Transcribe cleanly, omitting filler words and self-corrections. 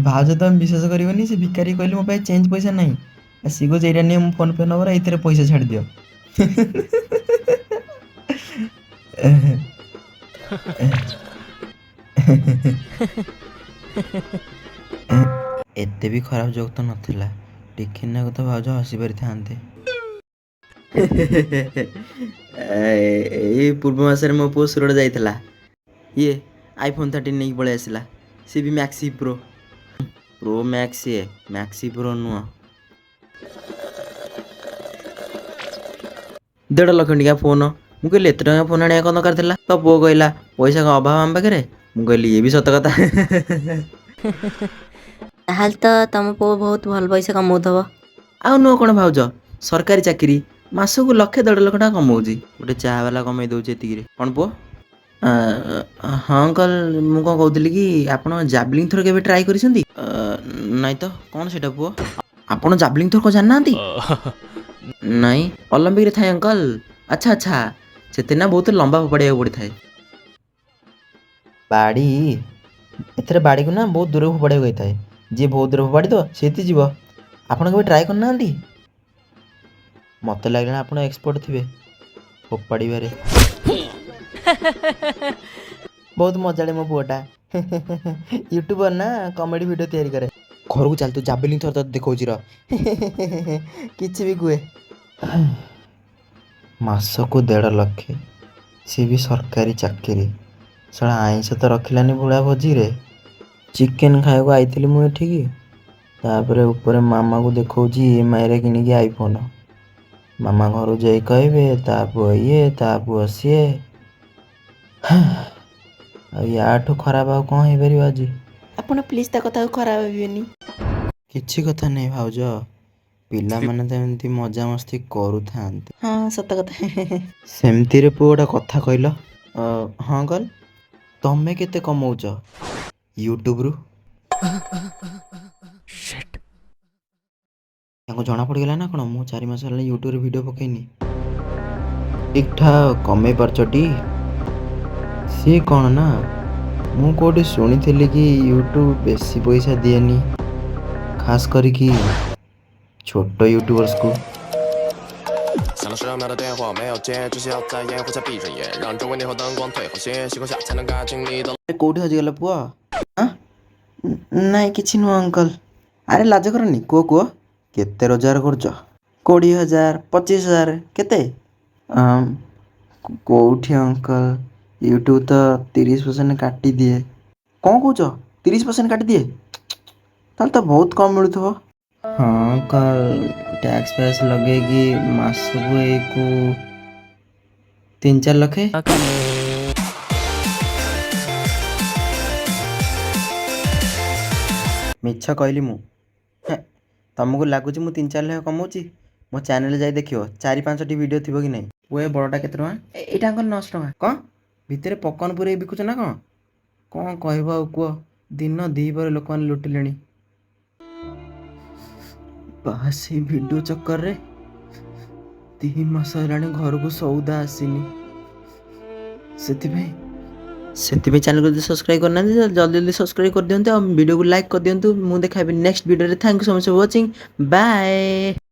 ଭାଉଜ, ତମେ ବିଶ୍ୱାସ କରିବନି, ସେ ଭିକାରୀ କହିଲି ମୋ ପାଖେ ଚେଞ୍ଜ ପଇସା ନାହିଁ। ଆଉ ସିଏ କହୁଛି, ଏଇଟା ନିଅ, ମୋ ଫୋନ୍ ପେ ନମ୍ବର, ଏଇଥିରେ ପଇସା ଛାଡ଼ିଦିଅ। ଏତେ ବି ଖରାପ ଜୋକ୍ ତ ନଥିଲା, ଟିକେ ନାକୁ ତ ଭାଉଜ ହସି ପାରିଥାନ୍ତେ। ଏଇ ପୂର୍ବ ମାସରେ ମୋ ପୁଅ ସୁରଟ ଯାଇଥିଲା। ଇଏ ଆଇଫୋନ୍ 13 ନେଇକି ପଳେଇ ଆସିଲା, ସିଏ ବି ମ୍ୟାକ୍ସି ପ୍ରୋ, ପ୍ରୋ ମ୍ୟାକ୍ସ। ଇଏ ମ୍ୟାକ୍ସି ପ୍ରୋ ନୁହଁ। 1.5 ଲକ୍ଷ ଟଙ୍କା ଫୋନ୍। ମୁଁ କହିଲି, ଏତେ ଟଙ୍କା ଫୋନ୍ ଆଣିବା କ'ଣ ଦରକାର ଥିଲା? ତ ପୁଅ କହିଲା, ପଇସା କ'ଣ ଅଭାବ ଆମ ପାଖରେ? ମୁଁ କହିଲି, ଇଏ ବି ସତ କଥା। ତାହେଲେ ତ ତମ ପୁଅ ବହୁତ ଭଲ ପଇସା କମଉଥିବ। ଆଉ ନୁହଁ କ'ଣ ଭାଉଜ, ସରକାରୀ ଚାକିରି, ମାସକୁ ଲକ୍ଷେ 1.5 ଲକ୍ଷ ଟଙ୍କା କମଉଛି। ଗୋଟେ ଚା ବାଲା କମେଇ ଦେଉଛି ଏତିକିରେ। କ'ଣ ପୁଅ? ହଁ ଅଙ୍କଲ, ମୁଁ କ'ଣ କହୁଥିଲି କି ଆପଣ ଜାଭଲିନ୍ ଥ୍ରୋ କେବେ ଟ୍ରାଏ କରିଛନ୍ତି? ନାଇଁ ତ, କ'ଣ ସେଇଟା ପୁଅ? ଆପଣ ଜାଭଲିନ୍ ଥ୍ରୋ କ'ଣ ଜାଣିନାହାନ୍ତି? ନାଇଁ, ଅଲମ୍ପିକରେ ଥାଏ ଅଙ୍କଲ। ଆଚ୍ଛା ଆଚ୍ଛା, ସେଥିରେ ନା ବହୁତ ଲମ୍ବା ଫୋପାଡ଼ିବାକୁ ପଡ଼ିଥାଏ ବାଡ଼ି। ଏଥିରେ ବାଡ଼ିକୁ ନା ବହୁତ ଦୂରକୁ ଫୋପାଡ଼ିବାକୁ ହେଇଥାଏ। ଯିଏ ବହୁତ ଦୂର ଫୋପାଡ଼ିଦେବ, ସେ ଜିତିଯିବ। ଆପଣ କେବେ ଟ୍ରାଏ କରିନାହାନ୍ତି? ମୋତେ ଲାଗିଲାଣି ଆପଣ ଏକ୍ସପର୍ଟ ଥିବେ ଫୋପାଡ଼ିବାରେ। ବହୁତ ମଜାଳି ମୋ ପୁଅଟା। ୟୁଟ୍ୟୁବର ନା, କମେଡ଼ି ଭିଡ଼ିଓ ତିଆରି କରେ। ଘରକୁ ଚାଲ ତୁ, ଜାଭଲିନ୍ ଥ୍ରୋ ତତେ ଦେଖାଉଛି ର। କିଛି ବି କୁହେ। ମାସକୁ 1.5 ଲକ୍ଷ, ସିଏ ବି ସରକାରୀ ଚାକିରି। ଶଳା ଆଇଁଷ ତ ରଖିଲାନି ବୁଢ଼ା। ଭୋଜିରେ ଚିକେନ୍ ଖାଇବାକୁ ଆଇଥିଲି ମୁଁ ଏଠିକି। ତାପରେ ଉପରେ ମାମାକୁ ଦେଖାଉଛି ଇଏମ୍ଆଇରେ କିଣିକି ଆଇଫୋନ୍। ମାମା ଘରୁ ଯାଇ କହିବେ ତା ପୁଅ ଇଏ, ତା ପୁଅ ସିଏ। ଆଉ ୟାଠୁ ଖରାପ ଆଉ କ'ଣ ହେଇପାରିବ ଆଜି? ଆପଣ ପ୍ଲିଜ୍ ତା କଥାକୁ ଖରାପ ଭାବିବେନି। କିଛି କଥା ନାହିଁ ଭାଉଜ, ପିଲାମାନେ ତ ଏମିତି ମଜାମସ୍ତି କରୁଥାନ୍ତି। ହଁ, ସତ କଥା। ସେମିତିରେ ପୁଅ, ଗୋଟେ କଥା କହିଲ। ହଁ ଅଙ୍କଲ। ତମେ କେତେ କମଉଛ ୟୁଟ୍ୟୁବରୁ? ତାଙ୍କୁ ଜଣା ପଡ଼ିଗଲା ନା କ'ଣ ମୁଁ 4 ମାସ ହେଲାଣି ୟୁଟ୍ୟୁବରେ ଭିଡ଼ିଓ ପକେଇନି? ଠିକ୍ ଠାକ୍ କମେଇ ପାରୁଛ ଟି? ସିଏ କ'ଣ ନା, ମୁଁ କେଉଁଠି ଶୁଣିଥିଲି କି ୟୁଟ୍ୟୁବ ବେଶୀ ପଇସା ଦିଏନି, ଖାସ୍ କରିକି ଛୋଟ ୟୁଟ୍ୟୁବର୍ସକୁ। 响了10秒的电话没有接，只需要在烟火下闭上眼，让周围霓虹灯光退后些，星空下才能看清你的。 କେଉଁଠି ହଜିଗଲା ପୁଅ? ଆଁ? ନାଇଁ, କିଛି ନୁହଁ ଅଙ୍କଲ। ଆରେ ଲାଜ କରନି, କୁହ କୁହ, କେତେ ରୋଜଗାର କରୁଛ? 20,000, 25,000, କେତେ? କେଉଁଠି ଅଙ୍କଲ, ୟୁଟ୍ୟୁବ ତ 30% କାଟିଦିଏ। କ'ଣ କହୁଛ, 30% କାଟିଦିଏ? ତାହେଲେ ତ ବହୁତ କମ୍ ମିଳୁଥିବ। ହଁ ଅଙ୍କଲ, ଟ୍ୟାକ୍ସ ଫ୍ୟାକ୍ସ ଲଗେଇକି ମାସକୁ ଏଇକୁ 3-4 ଲକ୍ଷ। ମିଛ କହିଲି ମୁଁ? ହେଁ, ତମକୁ ଲାଗୁଛି ମୁଁ 3-4 ଲକ୍ଷ କମାଉଛି? ମୋ ଚ୍ୟାନେଲରେ ଯାଇ ଦେଖିବ, ଚାରି ପାଞ୍ଚଟି ଭିଡ଼ିଓ ଥିବ କି ନାହିଁ। ପୁଅ, ଏ ବଡ଼ଟା କେତେ ଟଙ୍କା? ଏଇଟା ଅଙ୍କଲ 900 ଟଙ୍କା। କ'ଣ, ଭିତରେ ପପକର୍ଣ୍ଣ ପୁରେଇ ବିକୁଛ ନା କ'ଣ? କ'ଣ କହିବ ଆଉ କୁହ, ଦିନ ଦ୍ୱିପହରେ ଲୋକମାନେ ଲୁଟିଲେଣି। ବାସ୍, ସେଇ ଭିଡ଼ିଓ ଚକ୍କରରେ 3 ମାସ ହେଲାଣି ଘରକୁ ସଉଦା ଆସିନି। ସେଥିପାଇଁ ସେଥିପାଇଁ ଚ୍ୟାନେଲକୁ ଯଦି ସବସ୍କ୍ରାଇବ୍ କରିନାହାନ୍ତି, ତାହେଲେ ଜଲ୍ଦି ଜଲ୍ଦି ସବସ୍କ୍ରାଇବ୍ କରିଦିଅନ୍ତୁ ଆଉ ଭିଡ଼ିଓକୁ ଲାଇକ୍ କରିଦିଅନ୍ତୁ। ମୁଁ ଦେଖାହେବି ନେକ୍ସଟ ଭିଡ଼ିଓରେ। Thank you so much for watching, bye.